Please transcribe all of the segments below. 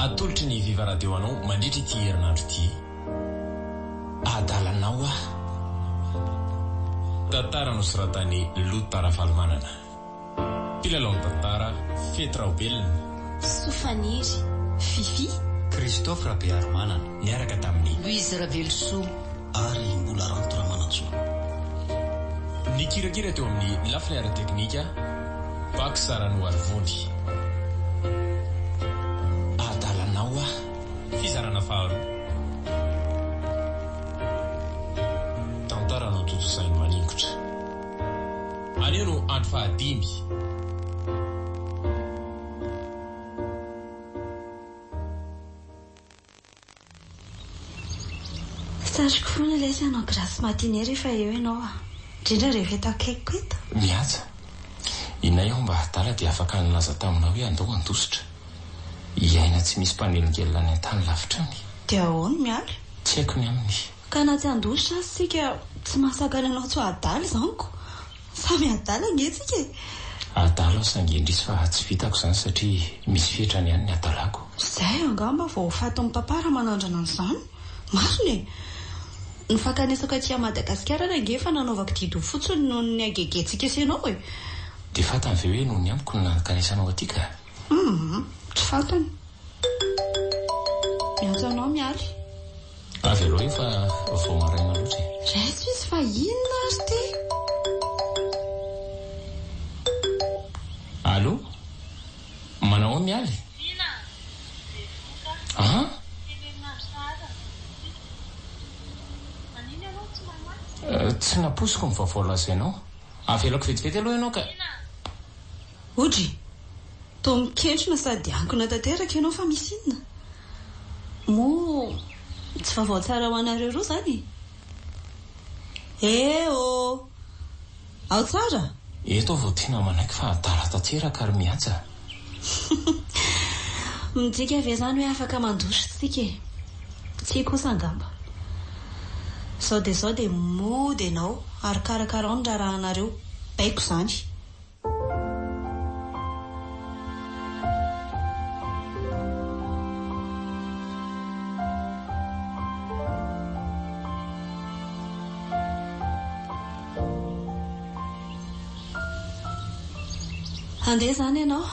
Atolotry ny Viva Radio anao mandritra ity herinandro ity. Adalanao aho. Tantara nosoratan'i Lota Ravalomanana. Mpilalao ny tantara, Fety Raobelina. Soa Faniry, Fiffi. Christophe Rabearimanana, niaraka tamin'i. Louise Ravelosoa. Ary Mbola Ranto Ramanantsoa. Nikirakira teo amin'ny lafiny ara-teknika, Pax Ranoarivony. Adalanao aho. Fizarana faharoa. Tantara notontosain'i Maningotra. Anio no andro fahadimy. Satriko foana lesy hanao grasse matinée rehefa eo ianao a! Indrindra rehefa eto akaikiko eto. Mihaja, inay aho mba adala dia afaka nilaza taminao hoe andao handositra. Hiaina tsy misy mpanelingelina any an-tany lavitra any. Dia ahoana Mialy? Tsy haiko ny aminy. Ka na tsy handositra aza isika tsy mahasakana anao tsy ho adala izany ko! Samy adala ange tsika e! Adala aho saingy indrisy fa tsy vitako izany satria misy fetrany ihany ny hadalako. Izay angamba vao ho fatin'i Papa raha manandrana an'izany. Marina e! Ny fankanesako aty à Madagasikara ary ange efa nanaovako didy ho fotsiny noho ny hagegentsika sy ianao e! Dia fantany ve hoe noho ny amiko no nankanesanao aty ka? Humm, tsy fantany. Miantso anao Mialy. Avy aloha io fa vao maraina loatra e. Raiso izy fa inona ary ity? Allô? Manao ahoa Mialy? Dina! Bevohoka aho. An? Telo herinandro sahady ny zanakitsika. Manino ianao no tsy mamaky? Tsy nampoiziko ny vaovao lazainao. Avelako vetivety aloha ianao ka. Dina! Odry! Toa mikentrona sady ankona tanteraka ianao fa misy inona? Moa tsy vaovao tsara ho anareo roa izany e? Eh oh! Ao tsara? Eto aho vao tena manaiky fa adala tanteraka ry Mihaja a! Midika ve izany hoe afaka mandositra isika e? Tsia kosa angamba. Izao dia izao dia mody ianao ary karakarao ny raharahanareo. Baiko izany. Handeha izany ianao?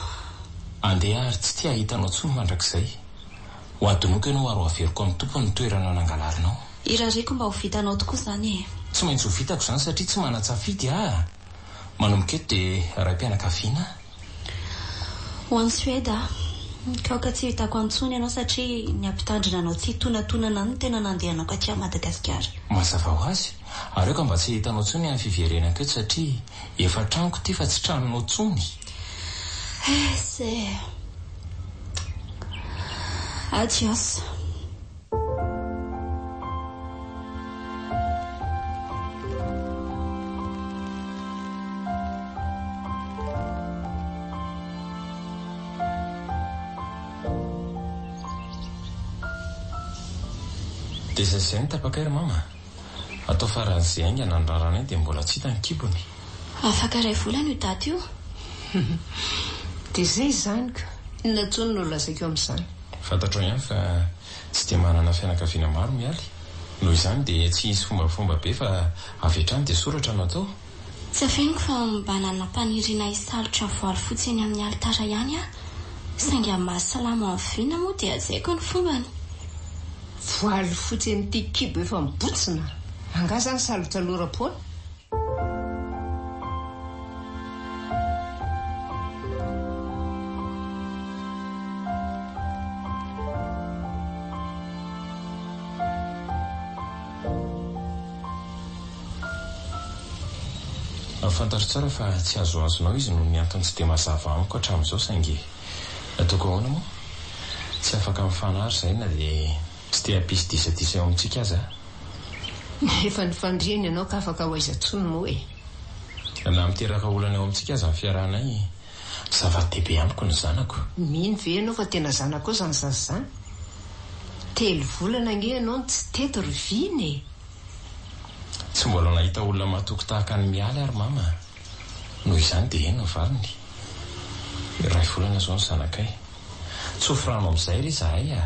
Handeha ary tsy te hahita anao intsony mandrakizay. Ho adinoiko ianao ary ho averiko amin'ny tompony ny toerana nangalarinao. Irariako mba ho vitanao tokoa izany e. Tsy maintsy ho vitako izany satria tsy manan-tsafidy aho. Manomboka eto dia raim-pianakaviana aho. Ho any Suède aho. Ka aoka tsy hitako any intsony ianao satria ny hampitandrina anao tsy hitonatonana any no tena nandehanako aty Madagasikara. Mazava ho azy. Ary aoka mba tsy hitanao intsony ny fiverenako eto satria efa tranoko ity fa tsy tranonao intsony. Ess e. Adios. Dia izay izay no tapakay ry mama. Atao faran'izay haingana ny raranay dia mbola tsy hita ny kibony. Afaka iray volana io daty io. Dia izay izany ka. Inona intsony no lazaiko amin'izany? Fantatrao ihany fa tsy dia manana fianakaviana maro Mialy. Noho izany dia tsy hisy fombafomba be fa avy hatrany dia soratra no atao. Tsy afeniko fa mba nanam-paniriana hisalotra voaly fotsy eny amin'ny alitara ihany aho. Saingy amin'ny maha silamo an'i Vina moa dia tsy haiko ny fombany. Voaly fotsy amin'ity kibo efa mibontsina? Angaha izany salotsaloram-poana? Fantatro tsara fa tsy azoazonao izy noho ny antony tsy dia mazava amiko hatramin'izao saingy ataoko ahoana moa? Tsy afaka mifanary izahay na dia tsy te hampisy disadisa eo amintsika aza aho. Efa nifandriana ianao ka afaka ho aiza intsony moa e? Na miteraka olana eo amintsika aza ny fiarahanay, zava-dehibe amiko ny zanako. Mino ve ianao fa tena zanakao izany zaza izany? Telo volana ange ianao no tsy teto ry Vina e! Tsy mbola nahita olona matoky tahaka an'i Mialy aho ry Mama a! Noho izany dia eny ny valiny. Iray volana izao ny zanakay. Tsofy rano amin'izay re izahay a!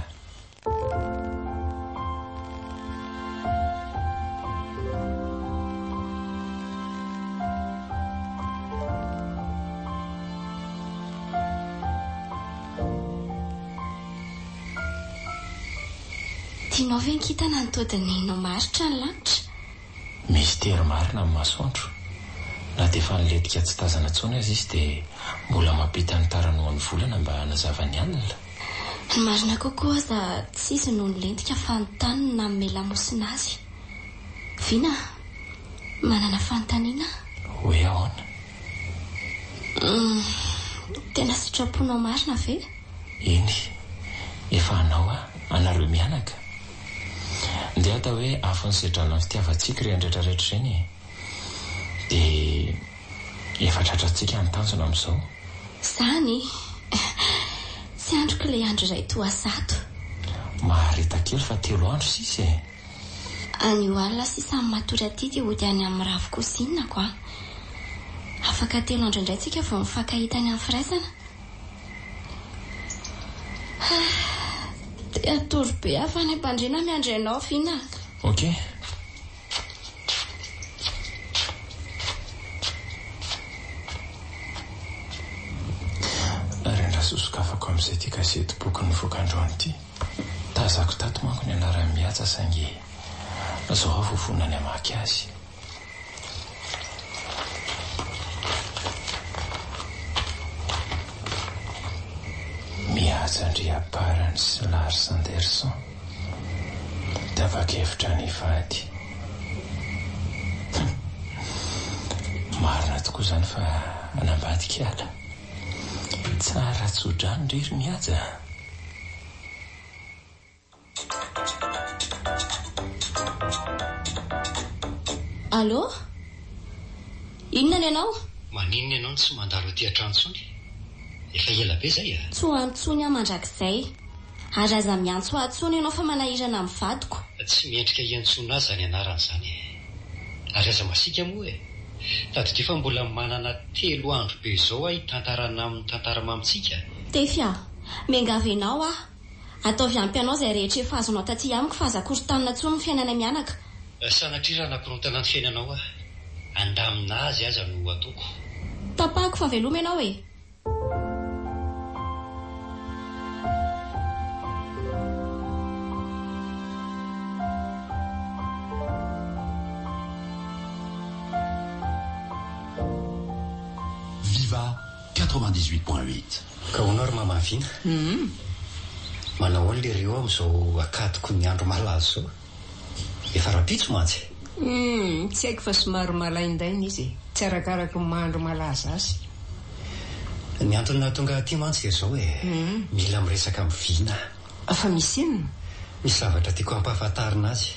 Tianao ve ny kintana no toa dinihinao maharitra ny lanitra? Mistery marina ny masoandro. Na dia efa nilentika tsy tazana intsony aza izy dia mbola mampita ny tarany ho an'ny volana mba hanazava ny alina. Ny marina kokoa aza tsy izy no nilentika fa ny tany no nanome lamosina azy. Vina a! Manana fanontaniana aho. Hoe ahoana? Humm, tena sitraponao marina ve? Eny, efa anao aho, anareo mianaka. Ndeha atao hoe afo nisedrana ny fitiavantsika ireny retraretra ireny e! Dia efa tratrantsika ny tanjona amin'izao. Izany e! Tsy andriko ilay andro iray toa zato. Mahareta kely fa telo andro sisa e! Anio alina sisa ny matory aty dia hody any amin'ny ravo cousine-ko an! Afaka telo andro indray tsika vao mifankahita any amin'ny firaisana. Te hatory be aho fa any am-pandriana miandry anao Vina a! Ok. Ary andraso sokafako amin'izay ity gazety boky nivoaka androany ity. Tazako tato manko ny anaran'i Mihaja saingy izao aho vao vonona ny hamaky azy. Mihaja Andriamparany sy Lars Anderson Tapa-kevitra ny hivady. Hum! Marina tokoa izany fa hanambady kiala. Tsara tso-drano re ry Mihaja a! Allô? Inona ny anao? Maninona ianao no tsy mandalo aty an-trano intsony? Efa ela be izay a! Tsy ho any intsony aho mandrakizay. Ary aza miantso ahy intsony ianao fa manahirana amin'ny vadiko. Tsy mendrika hiantsoana ahy izany anarana izany e! Ary aza masiaka moa e! Tadidio fa mbola manana telo andro be izao aho hitantarana aminy tantara mamintsika. Tefy a! Miangavy anao aho. Ataovy ampy anao izay rehetra efa azonao taty amiko fa aza korontanina intsony ny fiainanay mianaka. Sanatria raha nakorontana ny fiainanao aho, handamina azy aza no ataoko. Tapahako fa veloma ianao e! Viva 98.8. Ka hono ary mama Vina? Manao ahoana le Rio amin'izao akatoko ny andro malaza izao? Efa rahampitso mantsy e! Humm, tsy haiko fa somary malaindaina izy e! Tsy arakaraky ny maha andro malaza azy. Ny antony nahatonga ahy aty mantsy dia izao e, mila miresaka amin'i Vina aho. Fa misy inona? Misy zavatra tiako hampahafantarina azy.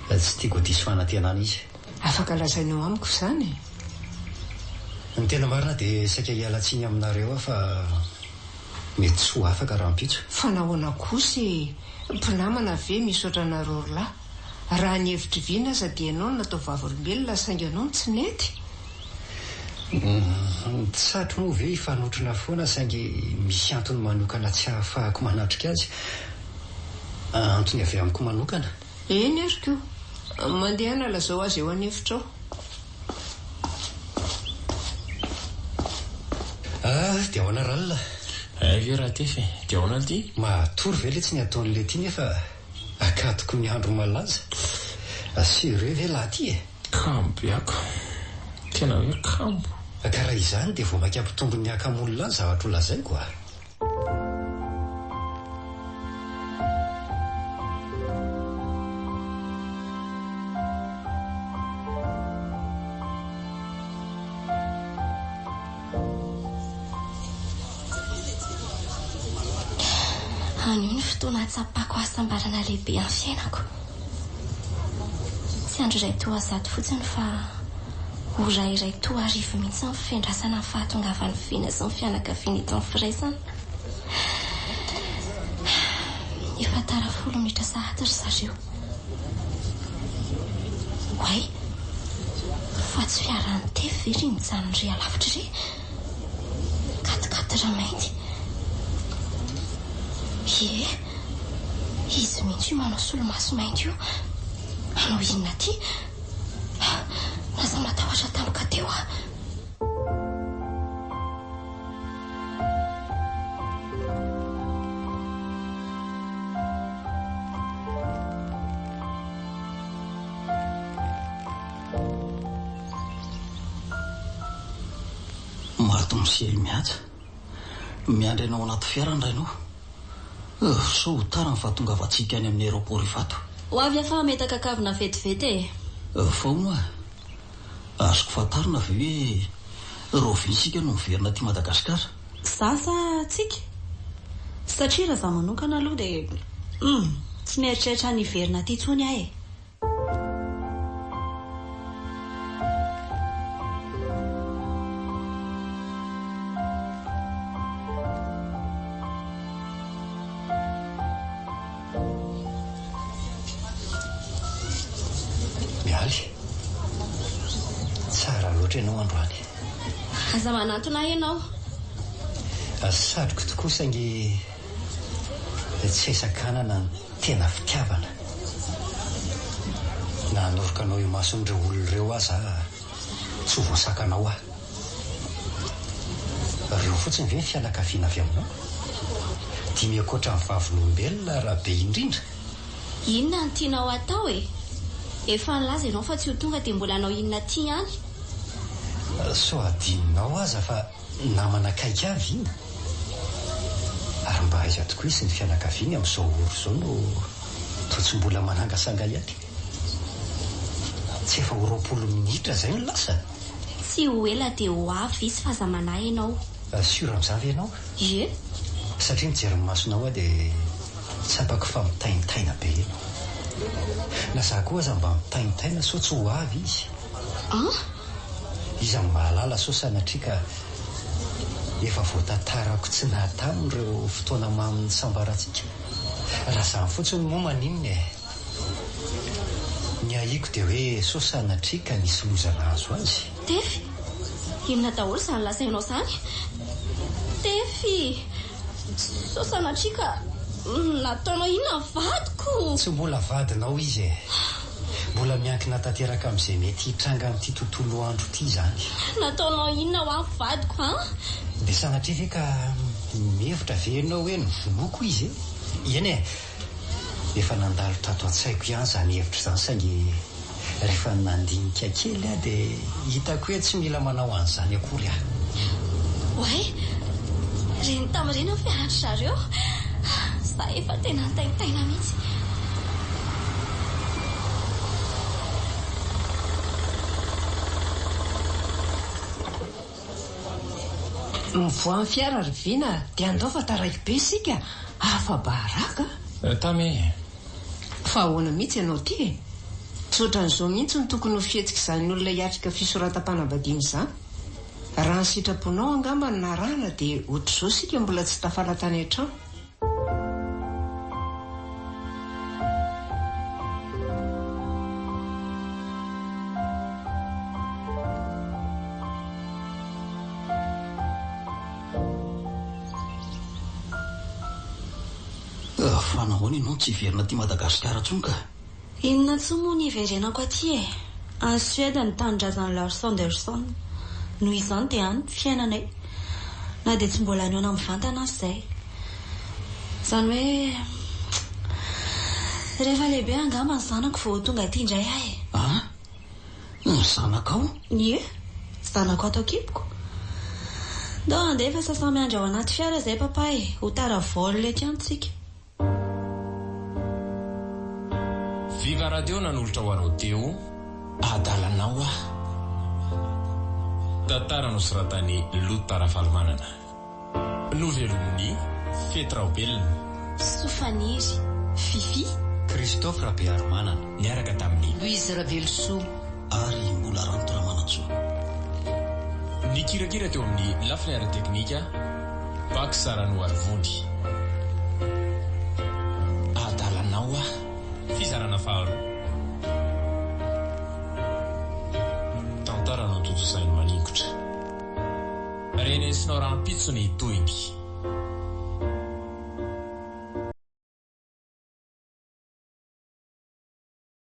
Tsy tiako ho diso fanantenana izy. Afaka lazainao amiko izany e? Ny tena marina dia saika hiala tsiny aminareo aho fa mety tsy ho afaka rahampitso. Fa nahoana kosa e? Mpinamana ve misaotra anareo ry lahy? Raha ny hevitr'i Vina aza dia ianao no natao vavolombelona saingy ianao no tsy nety? Tsy satry moa ve hifanotrona foana saingy misy antony manokana tsy ahafahako manatrika azy. Antony avy amiko manokana. Eny ary ko! Mandehana lazao azy eo an'efitra ao. Ah, dia ahoana ralina? Hay ve Ratefy e! Dia ahoana lty? Matory ve letsy ny ataon'i lety nefa akatoko ny andro malaza? Sérieux ve lahy ty e? Kamo be ako. Tena hoe kamo. Ka raha izany dia vao mainka hampitombo ny hakamoan'lah ny zavatra ho lazaiko a! Anio ny fotoana hahatsapako hasambarana lehibe amin'ny fiainako. Tsy andro iray toa zato fotsiny fa ora iray toa arivo mihitsy ny fiandrasana ny fahatongavan'i Vina sy ny fianakaviany eto amin'ny firaisana. Efa tara folo minitra sahady ry zareo. Oay! Fa tsy fiaran'i Tefy ve ry mijanona ery alavitra ery? Quat-quatre mainty. Ie, izy mihitsy io manao solomaso mainty io. Hanao inona aty? Lasa matahotra tampoka teo aho. Mademoiselle Mihaja, miandry anao anaty fiara ny rainao. Sao ho tara ny fahatongavantsika any amin'ny aéroport Ivato. Ho avy aho fa hametaka kavina vetivety e. Fa hono hoa, azoko fantarina ve hoe rahoviana isika no miverina aty Madagasikara? Za sa tsika? Satria raha za manokana aloha dia hum, tsy mieritreritra ny hiverina aty intsony aho e. Mialy, tsara loatra ianao androany. Aza manantona ahy ianao. Satriko tokoa saingy tsy hay sakanana ny tena fitiavana. Na hanoroka anao eo imason'ireo olona ireo aza aho, tsy ho voasakanao aho. Ireo fotsiny ve ny fianakaviana avy aminao? Dimy ankoatra ny vavolombelona raha be indrindra? Inona no tianao hatao e? Efa nilaza ianao fa tsy ho tonga dia mbola hanao inona aty ihany? Sao adinonao aza fa namana akaiky ahy Vina? Ary mba aiza tokoa izy sy ny fianakaviany amin'izao ora izao no toa tsy mbola manangasanga ihany? Tsy efa ho 20 minitra izay no lasa? Tsy ho ela dia ho avy izy fa aza manahy ianao. Sûr amin'izany ve ianao? Ie. Satria mijery ny masonao aho dia tsapako fa mitaintaina be ianao. Na za koa aza mba mitaintaina sao tsy ho avy izy. An? Iza no mahalala sao sanatria ka efa voatantarako tsy nahataminy ireo fotoana mamy nisambarantsika. Raha izany fotsiny moa maninona e? Ny ahiako dia hoe sao sanatria ka nisy loza nahazo azy. Tefy! Inona daholo izany lazainao izany? Tefy! Sao sanatria ka nataonao inona ny vadiko? Tsy mbola vadinao izy e! Mbola miankina tanteraka amin'izay mety hitranga amin'ity tontolo andro ity izany. Nataonao inona hoa ny vadiko an? Dia sanatria ve ka mihevitra ve ianao hoe novonoiko izy e? Eny e! Efa nandalo tato an-tsaiko ihany izany hevitra izany saingy rehefa nandinika kely aho dia hitako hoe tsy mila manao an'izany akory aho. Oay! Reny tamin'ireny ny fiaran-dry zareo. Za efa tena nitaintaina mihitsy. Mivoaha ny fiara ry Vina dia andao fa taraiky be isika, afa-baraka a! Tamy e! Fa ahoana mihitsy ianao ity e? Tsy ohatran'izao mihitsy no tokony ho fihetsik'izany olona hiatrika fisoratam-panambadiana izany. Raha ny sitraponao angamba no narahana dia ohatr'izao isika mbola tsy tafala tany an-trano. Fa nahoana ianao no tsy hiverina aty Madagasikara intsony ka? Inona intsony moa ny hiverenako aty e? Any Suède ny tanindrazan'i Lars Andersson. Noho izany dia any ny fiainanay. Na dia tsy mbola nihaona mivantana aza izay. Izany hoe rehefa lehibe angamba ny zanako vao ho tonga aty indray aho e. An? Ny zanakao? Ie, zanako ato an-kiboko. Ndao handeha fa sasa-miandry ao anaty fiara izay papa e, ho tara vol eto ihany tsika. Viva Radio nanolotra ho anao teo Adalanao aho. Tantara nosoratan'i Lota Rafalimanana. Novelomin'i Fety Raobelina. Soa Faniry, Fiffi. Christophe Rabearimanana. Niaraka tamin'i. Louise Ravelosoa. Ary Mbola Ranto Ramanantsoa. Nikirakira teo amin'ny lafiny ara-teknika, Pax Ranoarivony. Adalanao aho. Fizarana faharoa. Tantara notontosain'i Maningotra. Renesinao rahampitso ny tohiny.